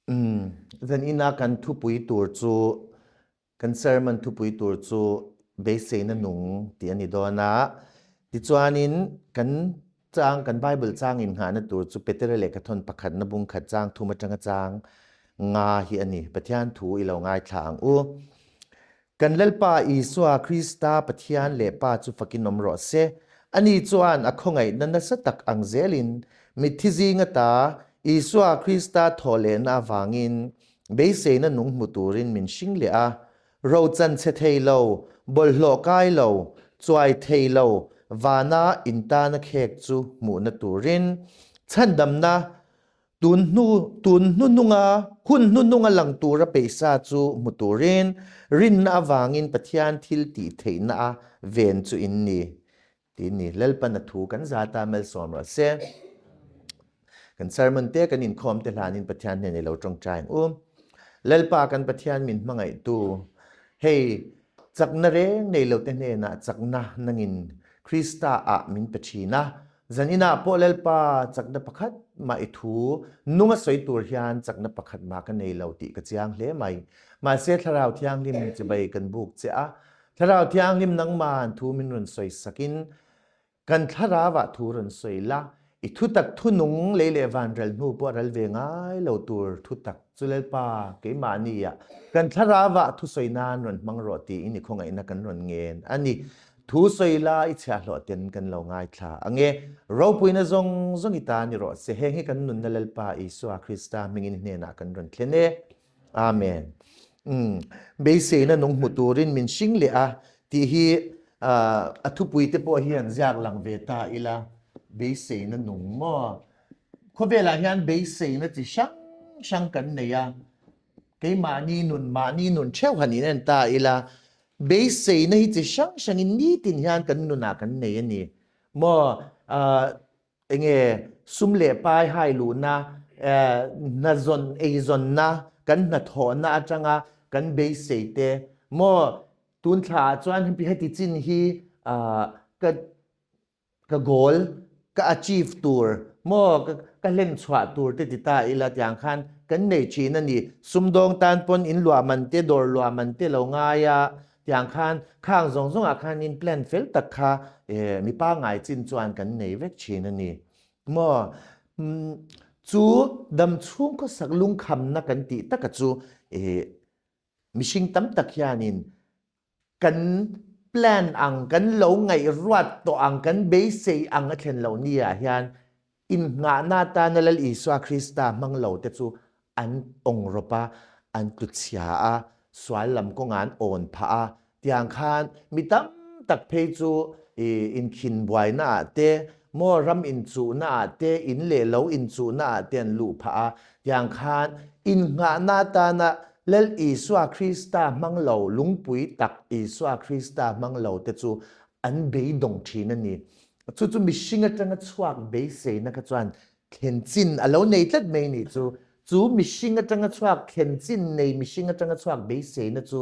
Umm, zan ina kan thupui tur chu, kan sermon thupui tur chu beiseina nung tih a ni dawn a. Tichuanin kan chang, kan Bible chang innghahna tur chu Petera lehkhathawn pakhatna bung khat chang thum atanga chang nga hi a ni. Pathian thu i lo ngaithla ang u. Kan Lalpa Isua Krista Pathian leh Pa chu fakin awm rawh se. Ani chuan a khawngaihna nasa tak ang zelin mitthi zing ata Isua Krista thawh lehna avangin beiseina nung hmu turin min hring leh a. Rochan chhe thei lo, bawlhhlawh kai lo, chuai thei lo vana intana khek chu hmuhna turin chhandamna Tun hnu tun hnuhnunga hun hnuhnunga lang tura peisa chu hmu turin rinna avangin Pathian thil tih theihna a ven chu in ni ti ni. Lalpan a thu kan zata malsawm rawh se. Kan sermon te kan inkhawm te hlanin Pathian hnen i lo tawngtai ang u. Lalpa kan Pathian min hmangaihtu hei chakna reng nei lo te hnenah chakna nangin Krista ah min pe thin a. Zan inah pawh Lalpa chakna pakhat mah i thu nung a sawi tur hian chakna pakhat mah ka nei lo tih ka chiang hle mai. Mahse Thlarau Thianghlim chibai kan buk che a, Thlarau Thianghlim nangman thu min rawn sawi sakin kan thlarauah thu rawn sawi la, i thutak thunung lei leh van ral hnu pawh ral ve ngai lo tur thutak chu Lalpa keimahnia kan thlarauah thusawi nan rawn hmang rawh tiin i khawngaihna kan rawn ngen a ni. Thu sawi la i chhiahhlawh ten kan lo ngaithla ang e. Ropuina zawng zawng i ta ni rawh se. Heng hi kan nunna Lalpa Isua Krista hmingin i hnenah kan rawn thlen e. Amen. Umm. Beiseina nung hmu turin min hring leh a tih hi a thupui te pawh hian ziak lang ve ta ila. Beiseina nung maw? Khawvelah hian beiseina chi hrang hrang kan nei a. Keimahni nun, mahni nun theuh han in en ta ila, beiseina hi chi hrang hrangin nitin hian kan nunah kan nei a ni. Maw, enge sum leh pai hai luhna, hnazawn, eizawnna, kan hnathawhna atanga kan beisei te, maw, tun thlaah chuan heti chin hi ka ka goal ka achieve tur maw ka ka hlen chhuah tur te ti ta ila tiang khan kan nei thin a ni. Sumdawng tan pawn in luah man te dawr luah man te lo ngai a tiang khan khang zawng zawng ah khan in plan fel tak kha eh mi pangngai chin chuan kan nei vek thin a ni maw. Chu dam chhung khawsak lungkhamna kan tih taka chu eh mihring tam tak hianin kan plan ang, kan lo ngaihruat tawh ang, kan beisei ang a thlen loh ni ah hian innghahna atana Lal Isua Krista hmang lo te chu an awng rawp a, an tlu chhia a, sual lam kawngah an awn phah a. Tiang khan mi tam tak phei chu i inkhin buaina ah te, maw ram inchuhna ah te, in leh lo inchuhna ah te an luh phah a. Tiang khan innghahna atana Lal Isua Krista hmang lo, lungpui tak Isua Krista hmang lo te chu an beidawng thin a ni. Chu chu mihring atanga chhuak beiseina kha chuan thlen chin a lo nei tlat mai nih chu. Chu mihring atanga chhuak thlen chin nei mihring atanga chhuak beiseina chu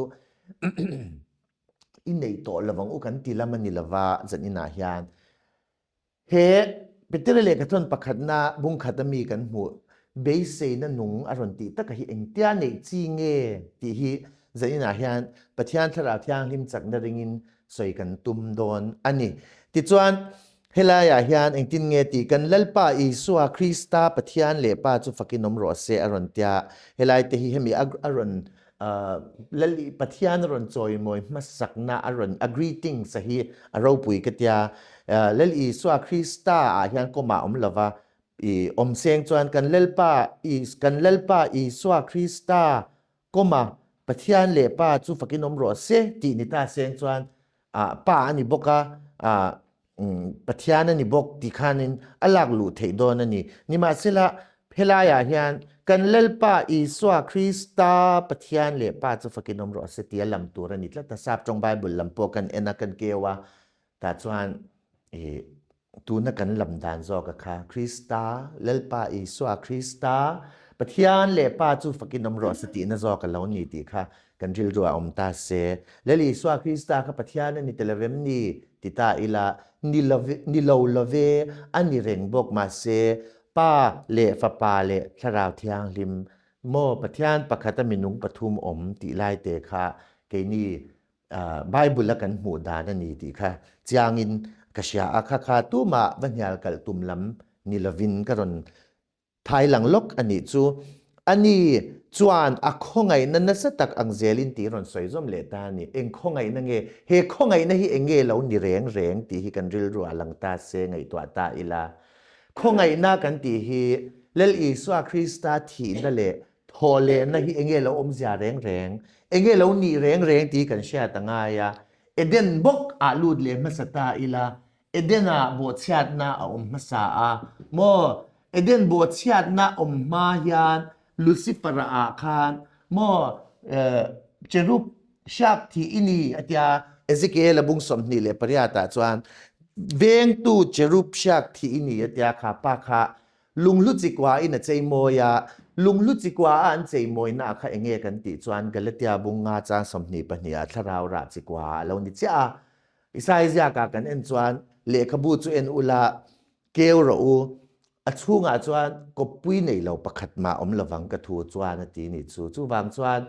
i nei tawh lovang u kan ti lam a ni lova zan inah hian. He Petera lehkhathawn pakhatna bungkhat ami kan hmuh beiseina nung a rawn tih taka hi engtia neih chi nge tih hi zaninah hian Pathian Thlarau Thianghlim chakna ringin sawi kan tum dawn a ni. Tichuan, helaiah hian engtin nge tih kan Lalpa Isua Krista Pathian leh Pa chu fakin awm rawh se a rawn tia. Helai te hi hemi a rawn Lali Pathian a rawn chawimawi hmasakna a rawn a greetings a hi a ropui ka tia. Lal Isua Krista ah hian kawmah awm lova i awm seng chuan kan Lalpa kan Lalpa Isua Krista kawma Pathian leh Pa chu fakin awm rawh se tih ni ta seng chuan Pa a ni bawk a, Pathian a ni bawk tih khanin a lak luh theih dawn a ni. Nimahsela, helaiah hian kan Lalpa Isua Krista Pathian leh Pa chu fakin awm rawh se tia lam tur a ni tlat a. Sap tawng Bible lam pawh kan en a, kan keu a, tah chuan tuna kan lam dan zawk a kha, Krista, Lalpa Isua Krista Pathian leh Pa chu fakin awm rawh se tihna zawk a lo ni tih kha Kan rilru a awm ta se, Lal Isua Krista kha Pathian a ni tel avem ni? ti ta ila, ni love, ni lo love, a ni reng bawk mahse, Pa leh Fapa leh Thlarau Thianghlim Maw Pathian pakhata minung pathum awm tih lai te kha keini Bible a kan hmuh dan a ni tih kha chiangin ka hria a, kha kha tumah va hnial kalh tum lam ni lovin ka rawn thai lang lawk a nih chu. Ani chuan a khawngaihna nasa tak ang zelin tih rawn sawi zawm leh ta a ni. Eng khawngaihna nge? He khawngaihna hi eng nge lo ni reng reng tih hi kan rilru ah lang ta se ngaihtuah ta ila. Khawngaihna kan tih hi Lal Isua Krista thihna leh thawhlehna hi eng nge lo awmzia reng reng, eng nge lo nih reng reng tih hi kan hriat a ngai a. Eden bawk ah lut leh hmasa ta ila, Eden-ah bawhchhiatna a awm hmasa a maw? Eden bawhchhiatna awm hma hian Lucifer-a ah khan maw cherub hriak thih i ni a tia. Ezekiel-a bung 28 ah chuan vengtu cherub hriak thih i ni a tia kha pa kha lunghlu chikua in a cheimawi a, lunghlu chikua a an cheimawina kha enge kan tih chuan Galatia bung nga chang 22 ah thlarau rah chikua a lo ni chiah a. Isai ziakah kan en chuan lehkhabu chu en ula, keu rawh u, a chhungah chuan kawppui nei lo pakhat mah awm lovang ka thu chuan a ti nih chu. Chuvang chuan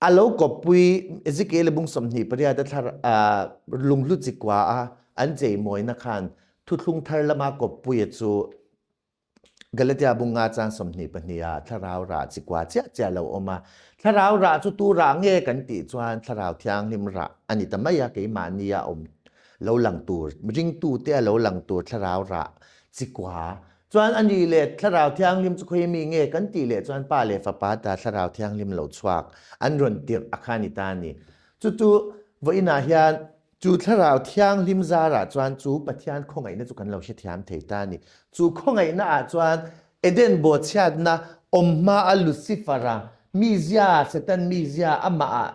a lo kawppui Ezekiel bung 28 a thlar lunghlu chikua a an cheimawina khan thuthlung thar lama kawppuia chu Galatia bunga chang 22 ah thlarau rah chi kua chiah chiah lo awm a. Thlarau rah chu tu rah nge kan tih chuan thlarau thianghlim rah a ni ta mai a, keimahni a awm lo lang tur, ringtute a lo lang tur thlarau rah chi kua. Chuan a nih leh thlarau thianghlim chu khawi mi nge kan tih leh chuan Pa leh Fapa ta thlarau thianghlim lo chhuak an rawn tirh a kha ni ta a ni. Chu chu vawiinah hian Chu Thlarau Thianghlim zarah chuan chu Pathian khawngaihna chu kan lo hrethiam thei ta a ni. Chu khawngaihna ah chuan Eden bawhchhiatna awm hma a Lucifer-a mizia, Satan mizia, amah ah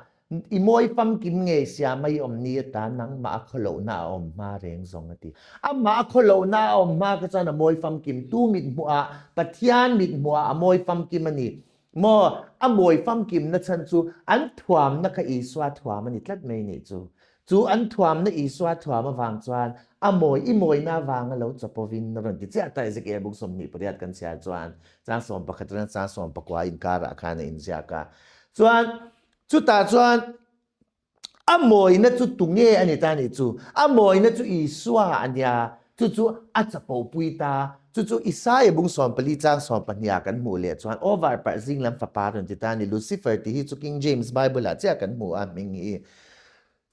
i mawi famkim ngei siam a i awm ni ata nangmah a khawlohna a awm hma reng zawng a ti. Amah a khawlohna a awm hma kha chuan a mawi famkim tu mithmuh ah Pathian mithmuh ah a mawi famkim a ni. Maw, a mawi famkimna chhan chu an thuamna kha Isua thuam a ni tlat mai nih chu. Chu an thuamna Isua thuam avang chuan a mawi i mawina avanga lo chawpawin a rawn ti chiah ta Ezekiel bung 28 kan chhiar chuan chang 11 atanga chang 19 inkarah khan a inziak a. Chuan chutah chuan A mawina chu tunge a ni ta nih chu? A mawina chu Isua a nia, chu chu a chapopui ta. Chu chu Isaia bung 14 chang 12 ah kan hmuh leh chuan over parh zing lam fapa rawn ti ta a ni. Lucifer tih hi chu King James Bible ah chiah kan hmu a hming hi.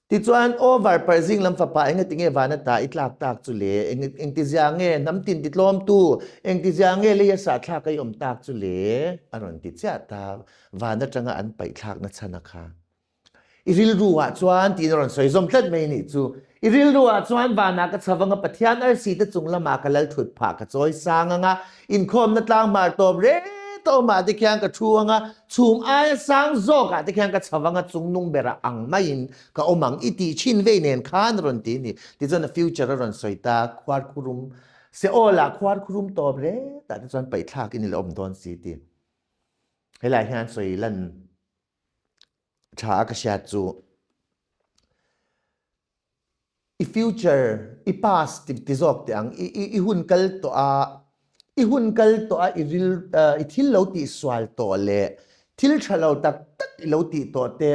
Tichuan over parh zing lam fapa engatinge van ata i tlak tak chu le? Engtizia nge hnam tin ti tlawmtu? Engtizia nge lei a sahthlak a i awm tak chu le? A rawn ti chiah ta. Van atanga an paihthlakna chhan a kha. I rilru ah chuan tiin a rawn sawi zawm tlat mai nih chu. I rilru ah chuan vanah ka chhavang a, Pathian arsi te chung lamah ka lal thut phah ka chawi sang ang a, inkhawmna tlang hmar tawp reng tawh mah te khian ka thu ang a, chhum aia sang zawk ah te khian ka chhavang a, chung nung berah ang maiin ka awm ang i tih thin vei nen khan a rawn ti a ni. Tichuan a future a rawn sawi ta, khuarkhurum Seol ah khuarkhurum tawp reng tah te chuan paihthlak in i la awm dawn si ti. Helai hian sawi lan Tha a ka hriat chu i future i past ti ti zawk teh ang i i i hun kal tawh a i hun kal tawh a i ril i thil lo tih sual tawh leh thil tha lo tak tak i lo tih tawh te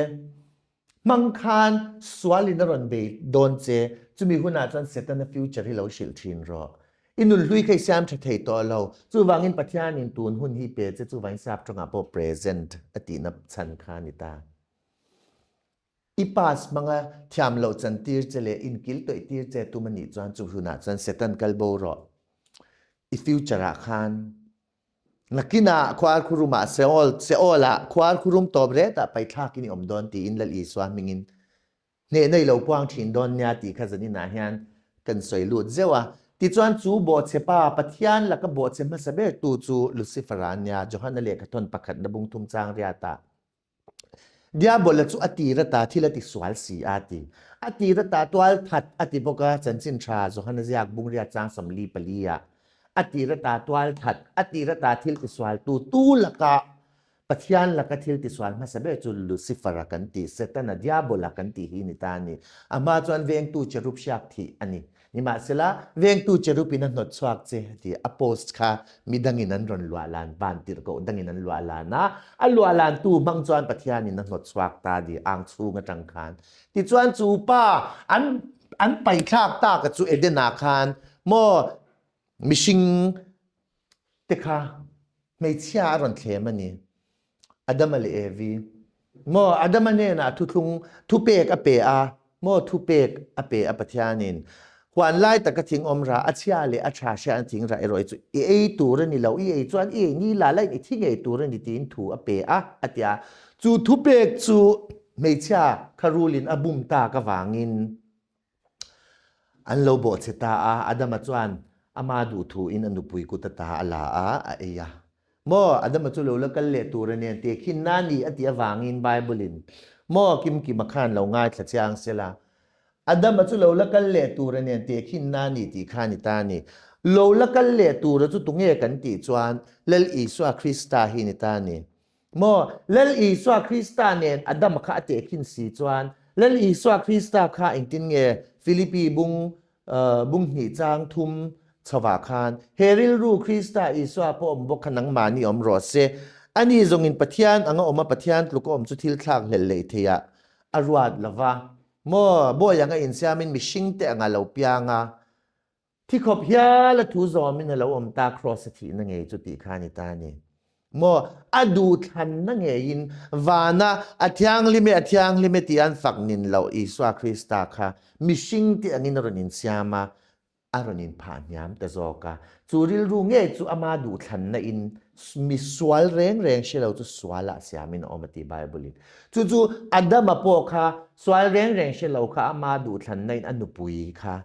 hmang khan sual in a rawn bei dawn che chumi hunah chuan Setana future hi lo hrilh thin rawh. I nunhlui kha i siam tha thei tawh lo. Chuvangin Pathianin tun hun hi pe che chuvangin sap tawngah pawh present a tihna chhan kha a ni ta. I pass hmanga thiam loh chan tir che leh inkil tawih tir che tum a nih chuan chu hunah chuan Satan kal bo rawh. I future ah khan nakinah khuar khurumah Seol Seol ah khuar khurum tawp retah paithlakin i awm dawn tiin Lal Isua hmingin Hnehna i lo puang thin dawn nia tih kha zaninah hian kan sawi lut zeuh a. Tichuan chu bawhchhe pa, Pathian laka bawhchhe hmasa bertu chu Lucifer-a a nia, Johana lehkhathawn pakhatna bung thum chang riatah. Diabola chu a tir ata thil a ti sual si a ti. A tir ata tual that a ti bawk a, chanchin tha Johana ziak bung riat chang 44 ah. A tir ata tual that, a tir ata thil ti sualtu tu lakah Pathian laka thil tisual hmasa ber chu Lucifer-a kan tih, Setana, Diabola kan tih hi ni ta a ni. A hma chuan vengtu cherub hriak thih a ni. Nimahsela, vengtu cherub-in a hnawt chhuak che a ti. A post kha midangin an rawn luah lan, van tirhkoh dangin an luah lan a, a luah lantu hmang chuan Pathianin a hnawt chhuak ta di ang chhung atang khan. Tichuan chu pa an an paithlak tak a chu Eden-ah khan maw mihring te kha hmeichhia a rawn thlem a ni. Adama leh Evi. Maw Adama hnenah thuthlung thupek a pe a, maw thupek a pe a Pathianin. Huan lai taka thing awm rah, a chhia leh a tha hriatna thing rah erawh hi chu i ei tur a ni lo, i ei chuan i ei ni la lain i thi ngei tur a ni tiin thu a pe a, a ti a. Chu thupek chu hmeichhia kha rulin a bum tak avangin An lo bawhchhe ta a, Adama chuan ama duhthuin a nupui kut ata a la a, a ei a. Maw, Adama chu lo la kal leh tur a nen tih khin na ni a tih avangin Bible-in maw Kimkima khan lo ngaithla chiang sela, Adama chu lo la kal leh tur a nen tih khin na ni tih kha a ni ta a ni. Lo la kal leh tura chu tunge kan tih chuan Lal Isua Krista hi a ni ta a ni. Maw, Lal Isua Krista nen Adama kha a tehkhin si chuan Lal Isua Krista kha engtin nge Philippi bung bung hnih chang thum chhovah khan he rilru Krista Isua pawh awm bawk kha nangmahni awm rawh se. Ani zawngin Pathian anga awm a Pathian tluk a awm chu thil thlak hlelh leh theiah a ruat lova. Maw, bawi anga insiamin mihringte anga lo piang a, Thi khawp hial a thu zawmin a lo awm ta Kraws a thihna ngei chu tih kha a ni ta a ni. Maw a duhthlanna ngeiin vana a thianghlim e a thianghlim e tih an fak nin loh Isua Krista kha mihring te angin a rawn insiam a, a rawn inphah hniam ta zawk a. Chu rilru ngei chu ama duhthlanna in mi sual reng reng hre lo chu sualah siamin a awm a ti Bible in. Chu chu Adama pawh kha sual reng reng hre lo kha ama duhthlanna in a nupui kha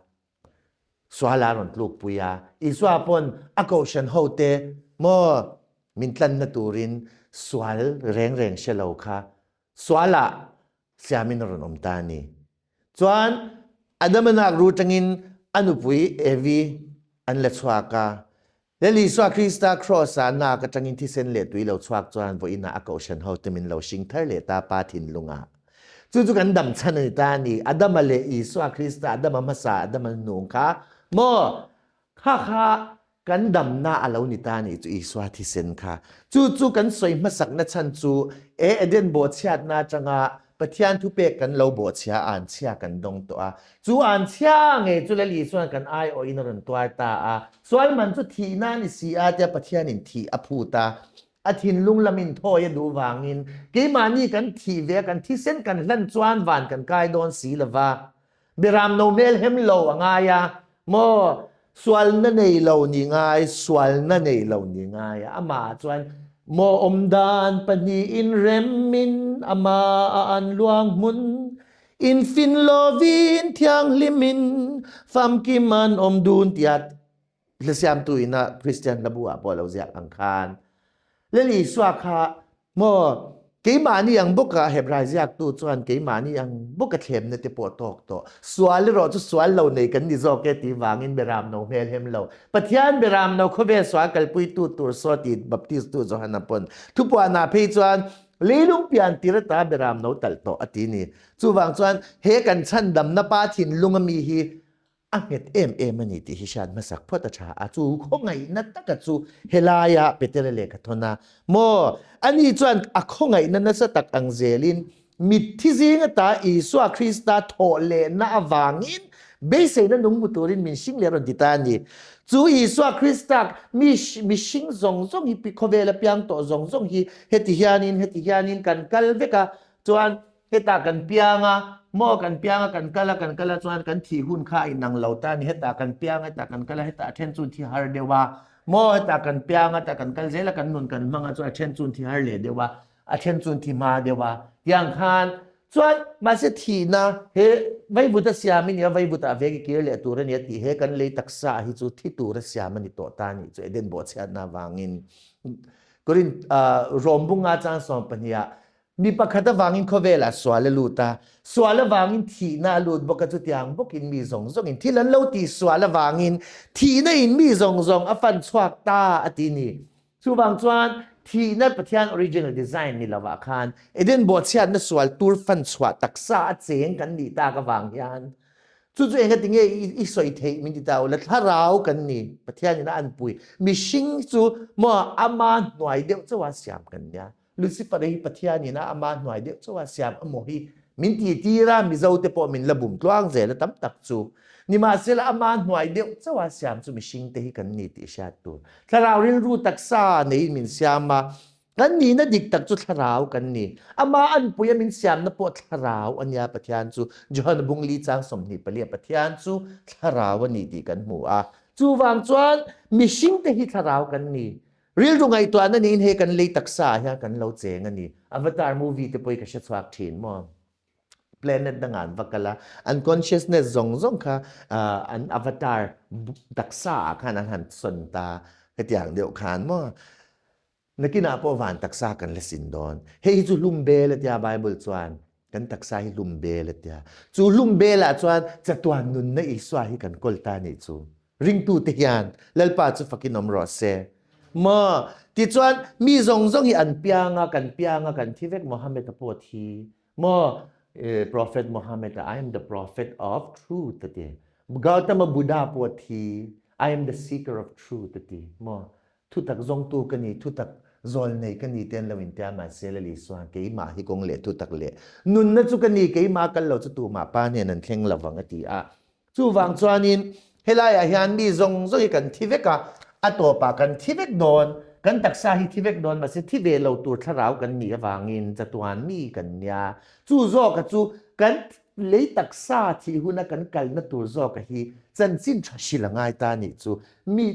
Suala a rawn tlukpui a, Isua pawn a kohhran hote maw min tlanna turin sual reng reng hre lo kha sualah siamin a rawn awm ta a ni. Chuan Adama nak ru tangin a nupui Evi an la chhuak a, Lal Isua Krista Kraws-ah nak atangin thisen leh tui lo chhuak chuan vawiinah a kohhran hote min lo hring thar leh ta Pa thinlungah. Chu chu kan dam chhan a ni ta a ni. Adama leh Isua Krista, Adama hmasa, Adama hnung kha maw kha kha kan damna a lo ni ta a nih chu Isua thisen kha. Chu chu kan sawi hmasakna chhan chu e Eden bawhchhiatna atanga Pathian thupek kan lo bawhchhia anchhia kan dawng tawh a. Chu anchhia ngei chu Lal Isua'n kan aiawhin a rawn tuar ta a. Sual man chu thihna a ni si a tia Pathianin thih a phut a. A thinlung lamin thawi a duh vangin keimahni kan thih ve a, kan thisen kan hlan chuan van kan kai dawn si lo va. Biram no hmel hem lo a ngai a, maw sualna nei lo ni ngai, sualna nei lo ni ngai a, amah chuan maw awmdan pahnihin remin amah a an luang hmun, infin lovin thianghlimin famkim an awm dun tia Hlasiamtu ina Christian hlabu ah pawh lo ziak ang khan Lal Isua kha maw keimahni ang bawka Hebrai ziaktu chuan keimahni ang bawka thlemna te pawh tawk tawh sual erawh chu sual lo nei kan ni zawk e tih vangin beram no hmel hem lo Pathian beram no khawvel sual kalpuitu tur saw ti Baptist tu Johana pawn thupuanah phei chuan leilung pian tir ata beram no talh tawh a ti ni chuvang chuan he kan chhandamna pa thinlung ami hi a nghet em em a ni tih hi hriat hmasak phawt a tha a, chu khawngaihna taka chu helaia Petera lehkha thawn a maw? Ani chuan a khawngaihna nasa tak ang zelin mitthi zing ata Isua Krista thawh lehna avangin beiseina nung hmu turin min hring leh a rawn ti ta a ni. Chu Isua Krista mi mihring zawng zawng hi khawvela piang tawh zawng zawng hi heti hianin heti hianin kan kal vek a, chuan Hetah kan piang a, maw kan piang a, kan kal a, kan kal a chuan kan thih hun kha a inang lo ta a ni. Hetah kan piang a, hetah kan kal a, hetah a then chu an thi har deuh a, maw hetah kan piang a, hetah kan kal zel a, kan nun kan hmang a chuan a then chu an thi har leh deuh a, a then chu an thi hma deuh a. Tiang khan chuan mahse thihna he vaivut a siam i nia, vaivut ah vek i kir leh tur a nia tih he kan lei taksa hi chu thi tur a siam a ni tawh ta a nih chu Eden bawhchhiatna avangin Korinth Rom bunga chang 12 ah Mi pakhat avangin khawvelah sual a lut a, sual avangin thihna a lut bawk a, chutiang bawkin mi zawng zawngin thil an lo tih sual avangin thihna in mi zawng zawng a fan chhuak ta a ti ni. Chuvang chuan thihna Pathian original design ni lovah khan Eden bawhchhiatna sual tur fan chhuah taksa a cheng kan nih tak avang hian. Chu chu enga tinge i sawi theih min ti ta ula thlarau kan ni Pathian in a anpui mihring chu maw ama hnuai deuh chauha siam kan nia Lucifer hi Pathian in a ama hnuai deuh chauha siam amaw hi min ti tir a Mizo te pawh min la bum tluang zel a tam tak chu nimahsela ama hnuai deuh chauha siam chu mihring te hi kan ni tih hriat tur thlarau rilru taksa neiin min siam a Kan nihna dik tak chu thlarau kan ni. Amah anpui a min siamna pawh thlarau a nia Pathian chu. Johana bung li chang 24 ah Pathian chu thlarau a ni tih kan hmu a. Chuvang chuan mihringte hi thlarau kan ni. Rilru ngaihtuahna niin hei kan lei taksa ah hian kan lo cheng a ni. Avatar movie te pawh hi ka hre chhuak thin maw? Planet dangah an va kal a, an consciousness zawng zawng kha an avatar taksa ah khan an han sawn ta hetiang deuh khan maw? Nakinah pawh van taksa kan la sin dawn. Hei hi chu hlum bel a tia Bible chuan kan taksa hi hlum bel a tia. Chu hlum belah chuan chatuan nunna Isua hi kan kawl ta nih chu. Ringtute hian Lalpa chu fakin awm rawh se. Maw? Tichuan mi zawng zawng hi an piang a, kan piang a, kan thi vek Mohammed-a pawh a thi. Maw? Prophet Mohammed-a I am the prophet of truth a ti. Gautama Buddha pawh a thi. I am the seeker of truth a ti. Maw? Thutak zawngtu ka ni, thutak zawlnei ka ni te an lo intia mahse Lal Isua keimah hi kawng leh thutak leh nunna chu ka ni, keimah kal lo chu tumah pa hnen an thleng lo vang a ti a. Chuvang chuanin helaiah hian mi zawng zawng hi kan thi vek a, a tawpah kan thi vek dawn, kan taksa hi thi vek dawn mahse thi ve lo tur thlarau kan nih avangin chatuan mi kan nia. Chu zawka chu kan lei taksa thih huna kan kalna tur zawka hi chanchin tha hril a ngai ta nih chu. Mi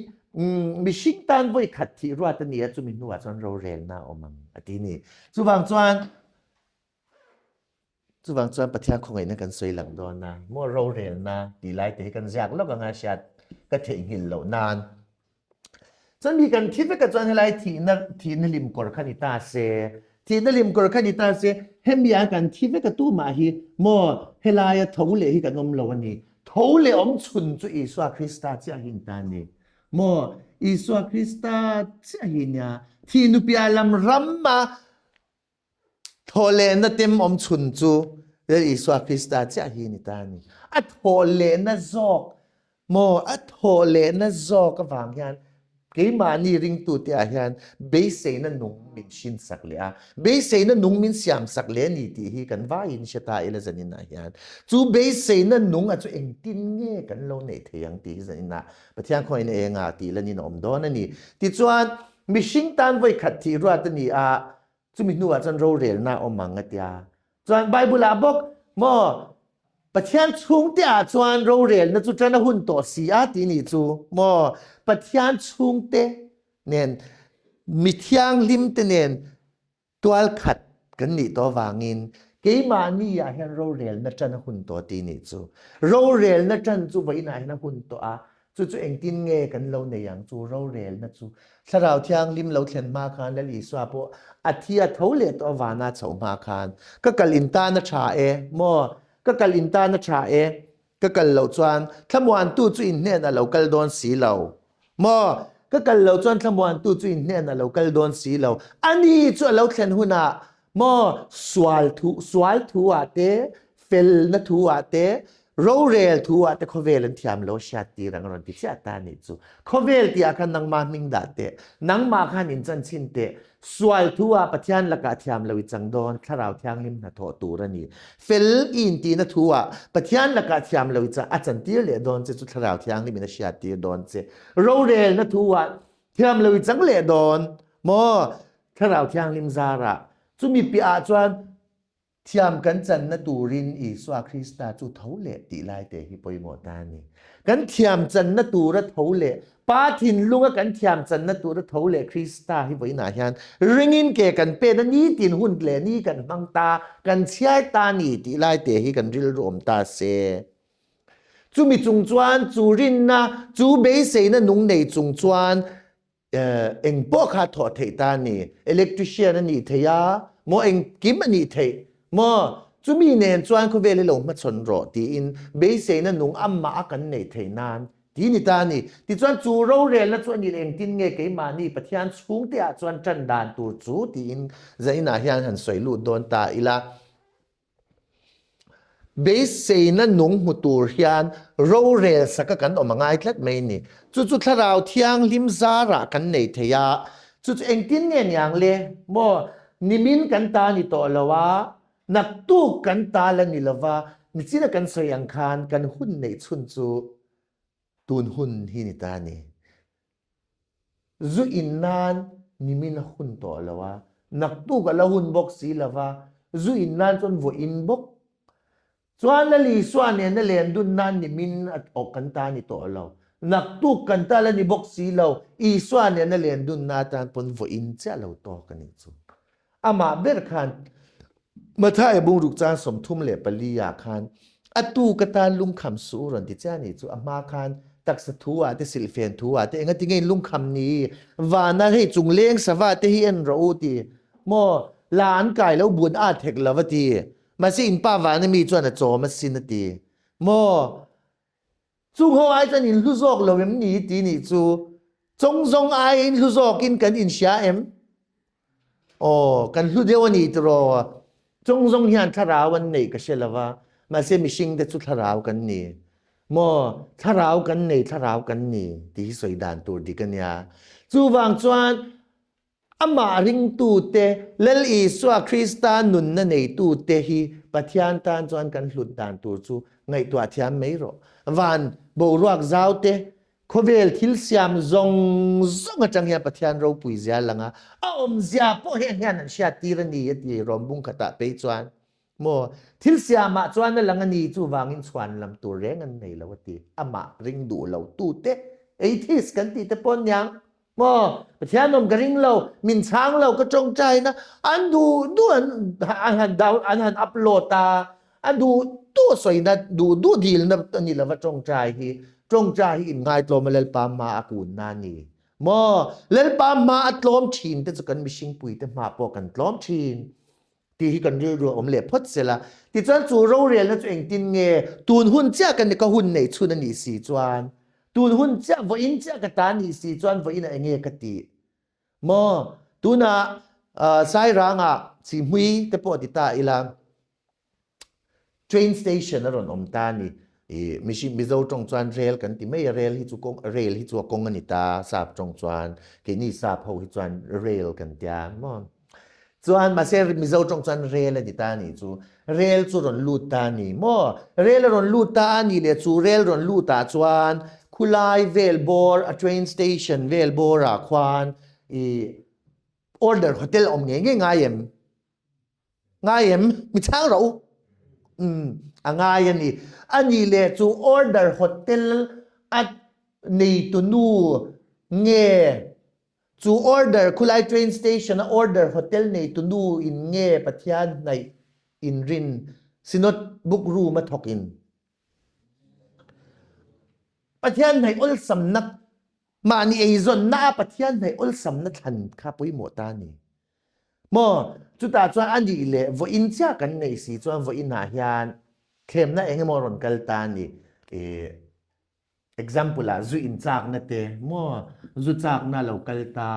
mihring tan vawi khat thih ruat a ni a, chumi hnuah chuan rorelna a awm ang a ti ni. Chuvang chuan chuvang chuan Pathian khawngaihna kan sawi lang dawn a, maw rorelna tih lai te hi kan ziak lawk anga hriat ka theihnghilh loh nan. Chuan mi kan thi vekah chuan helai thihna thihna lim kawr kha ni ta se, thihna lim kawr kha ni ta se, hemi a kan thi veka tumah hi maw helaia tho leh hi kan awm lo a ni. Tho leh awm chhun chu Isua Krista chiah hi ni ta a ni. Maw Isua Krista chiah hi nia thih nupia lam ram a Thawhlehna tem awm chhun chu Lal Isua Krista chiah hi ni ta a ni. A thawhlehna zawk maw, a thawhlehna zawk avang hian keimahni ringtute ah hian beiseina nung min hrinsak leh a, beiseina nung min siamsak leh a ni tih hi kan vaiin hre ta ila zanin ah hian. Chu beiseina nung a chu engtin nge kan lo neih thei ang tih hi zanin ah Pathian khawiin a eng ah tih lanin a awm dawn a ni. Tichuan, mihring tan vawikhat thih ruat a ni a, chumi hnuah chuan rorelna a awm ang a tia. Chuan Bible ah bawk maw Pathian chhungte ah chuan rorelna chu tan a hun tawh si a ti nih chu maw Pathian chhungte nen mi thianghlim te nen tual khat kan nih tawh vangin keimahni ah hian rorelna tan a hun tawh ti nih chu. Rorelna tan chu vawiinah hian a hun tawh a, Chu chu engtin nge kan lo nei ang chu rorelna chu? Thlarau Thianghlim lo thlen hma khan Lal Isua pawh a thi a tho leh tawh a vana chhoh hma khan ka kal in tan a tha e maw? Ka kal in tan a tha e ka kal loh chuan thlamuantu chu in hnenah lo kal dawn si lo maw? Ka kal loh chuan thlamuantu chu in hnenah lo kal dawn si lo. Ani chu a lo thlen hunah maw sual thu sual thu ah te felna thu ah te rorel thu ah te khawvel an thiam lo hriat tir ang rawn ti chiah ta nih chu khawvel tih ah khan nangma hming dah teh nangmah khan in chan chin teh sual thu ah Pathian lakah thiam lo i chang dawn thlarau thianghlim hnathawh tur a ni fel i in tihna thu ah Pathian lakah thiam lo i a chan tir leh dawn che chu thlarau thianghlim in a hriat tir dawn che rorelna thu ah thiam lo i chang leh dawn maw Thlarau Thianghlim zarah chumi piahah chuan thiam kan channa turin Isua Krista chu tho leh tih lai te hi pawimawh ta a ni. Kan thiam channa tura tho leh Pa thinlunga kan thiam channa tura tho leh Krista hi vawiinah hian ringin ke kan pen a, nitin hun leh ni kan hmang ta, kan chhiar ta ni tih lai te hi kan rilru awm ta se. Chumi chung chuan chu rinna, chu beiseina nung nei chung chuan Eng pawh kha thawh theih ta a ni. Electrician a nih theih a, maw engkim a nih theih maw? Chumi nen chuan khawvel hi lo hmachhawn rawh tiin beiseina nung amah a kan neih theih nan ti ni ta a ni. Tichuan chu rorelna chu a nih leh engtin nge keimahni Pathian chhungte ah chuan tan dan tur chu tiin zainah hian han sawi lut dawn ta ila. Beiseina nung hmu tur hian rorel saka kan awm a ngai tlat mai ni. Chu chu Thlarau Thianghlim zarah kan nei thei a, chu chu engtin nge niang le? Maw, nimin kan ta ni tawh lo a, naktuk kan ta la ni lo va, nichina kan sawi ang khan kan hun neih chhun chu tun hun hi ni ta ni. Zu in nan nimin a hun tawh lo a, naktuk a la hun bawk si lo va, zu in nan chuan vawiin bawk. Chuan Lal Isua nena len dun nan nimin a awk kan ta ni tawh lo, naktuk kan ta la ni bawk si lo, Isua nena len dun na atan pawn vawiin chiah lo tawk a nih chu. Amah ber khan Mathaia bungruk cang 34 ah khan atu ka tan lungkham su u rawn ti chiah nih chu. A hma khan taksa thu ah te silhfen thu ah te engati nge in lungkham ni vana hei chung leng sava te hi en rawh u ti maw la an kai lo bun at hek lo a ti mahse in pa vana mi chuan a chawm asin a ti maw Chung ho ai chuan in hlu zawk lo em ni ti nih chu chawng zawng ai in hlu zawk in kan in hria em? Aw, kan hlu deuh a ni tiraw? Chawng zawng hian thlarau an neih ka hre lo va, mahse mihring te chu thlarau kan ni. Maw, thlarau kan nei, thlarau kan ni tih hi sawi dan tur dik a nia. Chuvang chuan Amah ringtute, Lal Isua Krista nunna neitute hi Pathian tan chuan kan hlut dan tur chu ngaihtuah thiam mai rawh. Van boruak zaute, khawvel thil siam zawng zawng atang hian Pathian ropui zia lang a, a awmzia pawh heng hian an hriat tir a ni a ti rawm bung khatah phei chuan. Maw, thil siamah chuan a lang a ni, chuvangin chhuan lam tur reng an nei lo a ti. Amah ring duh lo tute, atheist kan tih te pawh niang. Maw, Pathian awm ka ring lo, min chhang lo ka tawngtaina, an duh duh an an han down an han upload a, a duh duh sawina duh duh dilna a ni lova tawngtai hi, tawngtai hi inngaitlawm a Lalpa hma a kunna a ni. Maw, Lalpa hma a tlawm thin te chu kan mihringpui te hma pawh kan tlawm thin. Tih hi kan rilru a awm leh phawt sela. Tichuan chu rorelna chu engtin nge tun hun chiah ka ka hun neih chhun a nih si chuan, tun hun chiah vawiin chiah ka ta nih si chuan vawiin ah enge ka tih maw? Tunah Sairangah Chihmui te pawh ti ta ila train station a rawn awm ta a ni. I mihring Mizo tawng chuan rel kan ti mai a, rel hi chu kawng rail hi chu a kawng a ni ta, sap tawng chuan keini sap ho hi chuan rail kan tia maw? Chuan mahse Mizo tawng chuan rel a ni ta a nih chu. Rel chu rawn lut ta a ni maw? Rel a rawn lut ta a nih leh chu rel rawn lut ah chuan khulai vel bawr a train station vel bawr ah khuan i order hotel awm ngei ngei ngai em? Ngai em? Mi chhang rawh u. Umm a ngai a ni. A nih leh chu order hotel a neitu nu nge Chu order khulai train station a order hotel neitu nu in nge Pathian hnaih in rin Synod book room a thawk in Pathian hnaih awlsamna mahni eizawnna a Pathian hnaih awlsamna thlan kha pawimawh ta ni maw chutah chuan a nih leh vawiin chiah kan neih si chuan vawiin ah hian thlemna engemaw rawn kal ta ni Example ah zu in chakna te maw zu chakna lo kal ta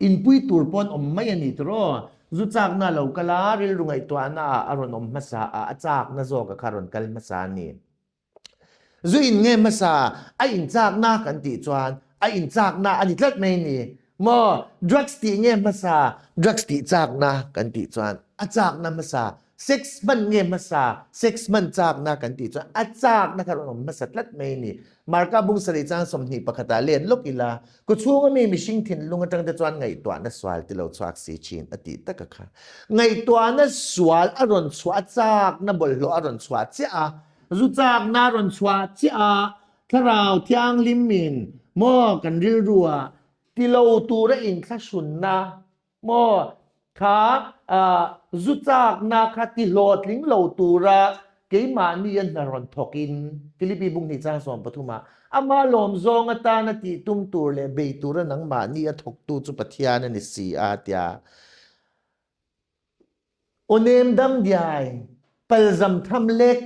inpui tur pawn awm mai a ni tiraw zu chakna lo kal a rilru ngaihtuahna ah a rawn awm hmasa a a chakna zawk a kha rawn kal hmasa a ni. Zu in nge hmasa a in chakna kan tih chuan a in chakna a ni tlat mai a ni maw drugs tih nge hmasa drugs tih chakna kan tih chuan a chakna hmasa Sex hman nge hmasa? Sex hman chakna kan tih chuan a chakna kha rawn awm hmasa tlat mai a ni. Marka bung sarih chang 21 ah len lawk ila, kawchhunga mi mihring thinlung atang te chuan ngaihtuahna sual ti lo chhuak si thin a tih tak a kha. Ngaihtuahna sual a rawn chhuah, a chakna bawlhhlawh a rawn chhuah chiah a, zu chakna a rawn chhuah chiah a, Thlarau Thianghlim in maw kan rilru ah ti lo tura inthlahrunna Maw kha zu chakna kha ti hlawhtling lo tura keimahni a hna rawn thawkin Philippi bung hnih chang 13 ah ama lawm zawng atana tih tum tur leh bei tura nangmahni a thawktu chu Pathian a ni si a tia aw nem dam diai palzam tham lek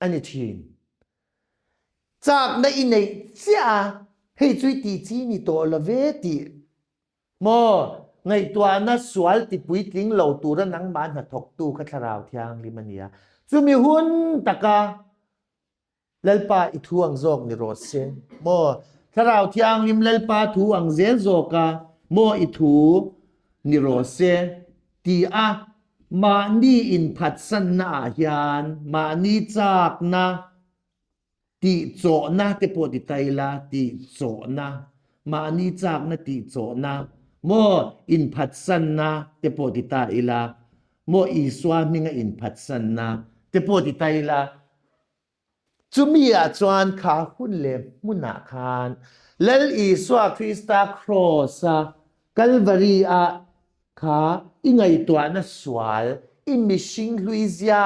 a ni thin. Chakna i neih chiah a hei chu i tih chi ni tawh lo ve tih Maw, ngaihtuahna sual ti puitling lo tura nangmah hnathawktu kha Thlarau Thianghlim a nia. Chumi hun taka Lalpa i thu ang zawk ni rawh se. Maw Thlarau Thianghlim Lalpa thu ang zel zawka maw i thu ni rawh se ti a mahni inphatsanna ah hian mahni chakna Tihchawhna te pawh ti ta ila, tihchawhna, mahni chakna tihchawhna, maw inphatsanna te pawh ti ta ila, maw Isua hminga inphatsanna te pawh ti ta ila, chumi ah chuan kha hun leh hmunah khan Lal Isua Krista Kraws-a Kalvari-ah kha i ngaihtuahna sual, i mihring hluizia,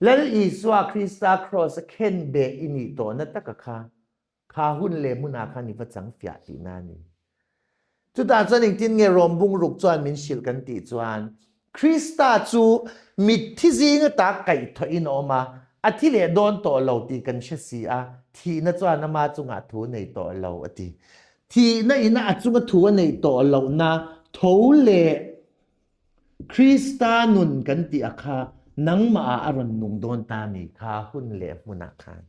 Lal Isua Krista Kraws a khen beh i nih tawhna taka kha, kha hun leh hmunah khan i va chang fiah tihna a ni. Chutah chuan engtin nge Rom bungruk chuan min hrilh kan tih chuan, Krista chu mitthi zinga ta kaihthawhin a awm a, a thi leh dawn tawh lo tih kan hre si a, thihna chuan ama chungah thu a nei tawh lo a ti. Thihna ina a chunga thu a neih tawh lohna tho leh Krista nun kan tih a kha nangmah ah a rawn nung dawn ta mi kha hun leh hmunah khan.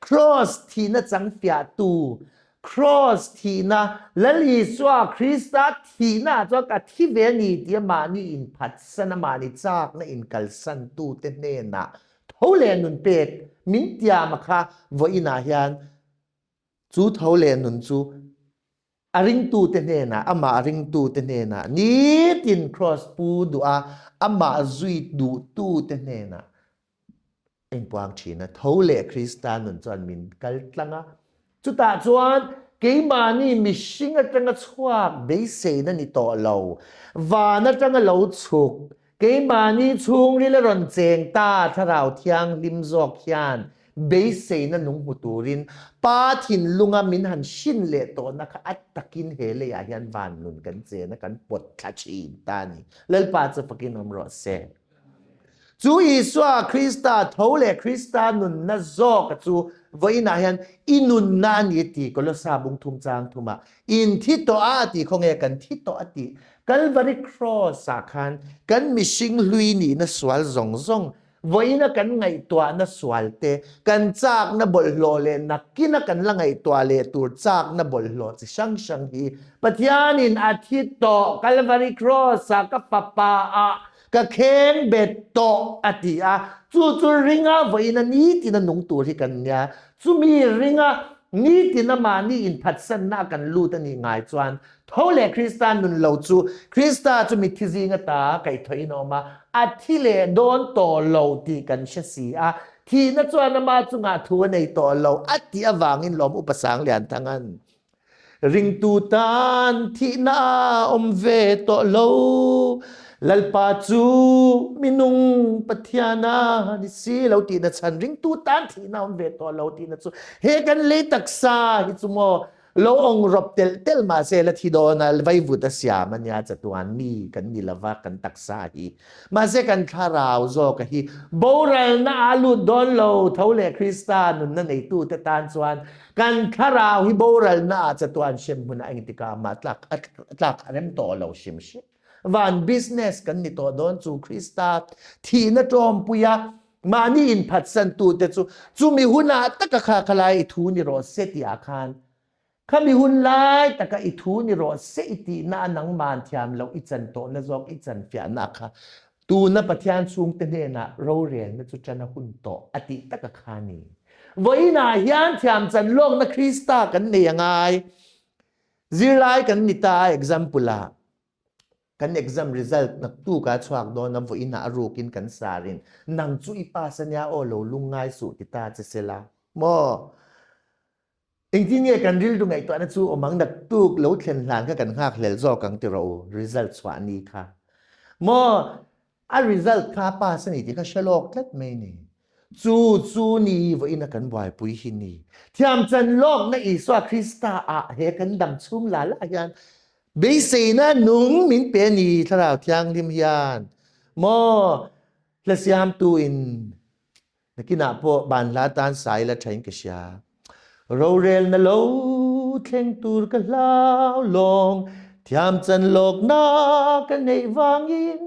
Kraws thihna chang fiahtu, Kraws thihna, Lal Isua Krista thihna ah chuan ka thi ve a ni tia mahni inphatsan a mahni chakna inkalsan tute hnenah tho leh nun pek min tiam a kha vawiin ah hian chu tho leh nun chu A ringtute hnenah, amah ringtute hnenah, nitin Kraws pu duh a, amah zui duhtute hnenah engpuang thin a, tho leh Krista nun chuan min kal tlang a. Chutah chuan keimahni mihring atanga chhuak beiseina ni tawh lo, van atanga lo chhuk, Keimahni chhungril a rawn cheng ta Thlarau Thianghlim zawk hian beiseina nung hmu turin Pa thinlunga min han hrin leh tawhna kha a takin he leiah hian van nun kan chen a, kan pawt thla thin ta a ni. Lalpa chu fakin awm rawh se. Chu Isua Krista tho leh Krista nunna zawka chu vawiinah hian i nunna a ni ti Kolosa bung thum chang thumah in thi tawh a a ti khawnge kan thi tawh a ti Kalvari Cross ah khan kan mihring hlui nihna sual zawng zawng, vawiina kan ngaihtuahna sual te, kan chakna bawlhhlawh leh nakkina kan la ngaihtuah leh tur chakna bawlhhlawh chi hrang hrang hi Pathianin a thi tawh, Kalvari Cross ah ka fapa ah ka kheng bet tawh a ti a, chu chu ringa vawiina nitina nung tur hi kan nia, chumi ringa nitina mahni inphatsanna a kan lut a nih ngai chuan Tho leh Krista nun lo chu Krista chu mitthi zing ata kaihthawhin a awm a, a thi leh dawn tawh lo tih kan hre si a, thihna chuan ama chungah thu a nei tawh lo a tih avangin lawm Upa Sanglianthanga'n ringtu tan thihna a awm ve tawh lo, Lalpa chu minung Pathian a ni si lo tihna chhan ringtu tan thihna a awm ve tawh lo tihna chu he kan lei taksa hi chu maw Lo awng rawp telh telh mahse la thi dawn a, vaivut a siam a nia chatuan mi kan ni lova kan taksa hi. Mahse kan thlarau zawk a hi boralna a lut dawn lo, tho leh Krista nunna neitute tan chuan kan thlarau hi boralna ah chatuan hrem hmunah engtikah mah tlak a tlak a rem tawh lo hrim hrim. Van business kan ni tawh dawn chu Krista thihna tawmpui a mahni inphatsantute chu chumi hunah taka kha khalai i thu ni rawh se tihah khan khami hun lai taka i thu ni rawh se i tihna a nangman thiam loh i chan tawhna zawk i chan fiahna kha tuna Pathian chhungte hnenah rorelna chu ṭan a hun tawh a tih taka kha ni. Vawiinah hian thiam chan lawkna Krista kan nei a ngai. Zirlai kan ni ta a example ah Kan exam result naktuk a chhuak dawn a vawiin ah a rukin kan sarin nang chu i pass ania aw lo lungngai suh ti ta che sela maw? Engtin nge kan rilru ngaihtuahna chu awm ang naktuk lo thlen hlan kha kan nghak hlel zawk ang ti rawh u result chhuah ni kha maw? A result kha pass a ni tih kha hre lawk tlat mai ni. Chu chu ni vawiin a kan buaipui hi ni. Thiamchan lawkna Isua Krista ah he kan dam chhung la la hian Beiseina nung min pe ni Thlarau Thianghlim hian maw hla siamtu in nakinah pawh ban hla tan sai la thain ka hria. Rorelna lo thleng tur ka hlau lawng thiam chan lawkna ka neih vangin.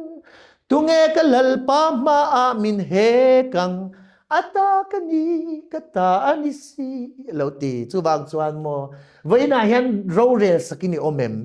Tunge ka Lalpa hmaah min hek ang, a ta ka ni, ka ta a ni si a lo ti. Chuvang chuan maw, vawiinah hian rorel sakin i awm em?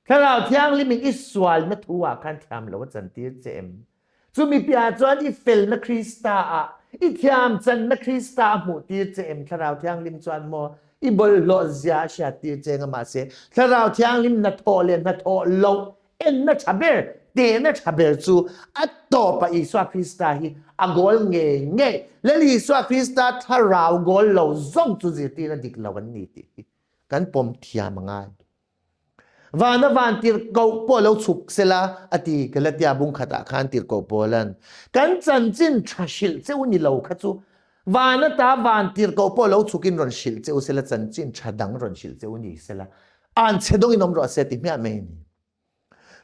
Thlarau Thianghlimin i sualna thu ah khan thiam lo a chantir che em? Chumi piahah chuan i felna Krista ah, i thiam channa Krista a hmuhtir che em? Thlarau Thianghlim chuan maw, i bawlhhlawh zia a hriattir che eng a mahse, Thlarau Thianghlim hnathawh leh hnathawh loh Enna tha ber, tehna tha ber chu a tawpa Isua Krista hi a goal ngei ngei. Lal Isua Krista thlarau goal lo zawng chu zirtirna dik lo an ni tih hi kan pawm thiam a ngai. Vana van tirhkoh pawh lo chhuk sela a ti Galatia bung khatah khan tirhkoh Paulan kan chanchin tha hrilh cheu ni lo kha chu van ata van tirhkoh pawh lo chhukin rawn hrilh cheu sela chanchin tha dang rawn hrilh cheu ni sela an chhe dawngin awm rawh se ti hmiah mai a ni.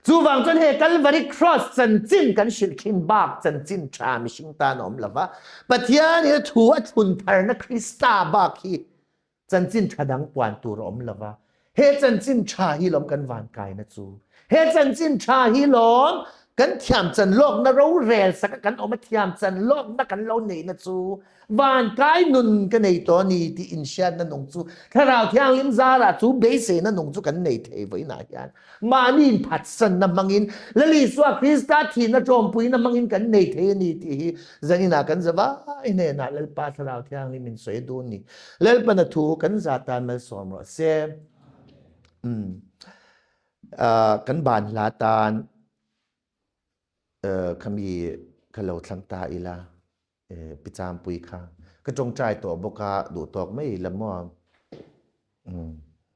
Chuvang chuan he Calvary Cross chanchin kan hrilh thin bak chanchin tha mihring tan a awm lo va, Pathian hi thu a thlun tharna Krista bak hi chanchin tha dang puan tur a awm lo va. He chanchin tha hi lawm kan van kaina chu. He chanchin tha hi lawm kan thiam chan lawkna rorel saka kan awm a thiam chan lawkna kan lo neihna chu Van kai nun ka nei tawh a ni tih inhriatna nung chu Thlarau Thianghlim zarah chu beiseina nung chu kan nei thei vawiinah hian mahni inphatsanna hmangin Lal Isua Krista thihna ṭawmpuina hmangin kan nei thei a ni tih hi zaninah kan zavai hnenah Lalpa Thlarau Thianghlim in sawi a dun ni. Lalpana thu kan za tan malsawm rawh se. Umm. Kan ban hla tan khami ka lo thlang ta ila. Pi Champui kha ka tawngtai tawh bawk a, duh tawk mai la maw? Umm.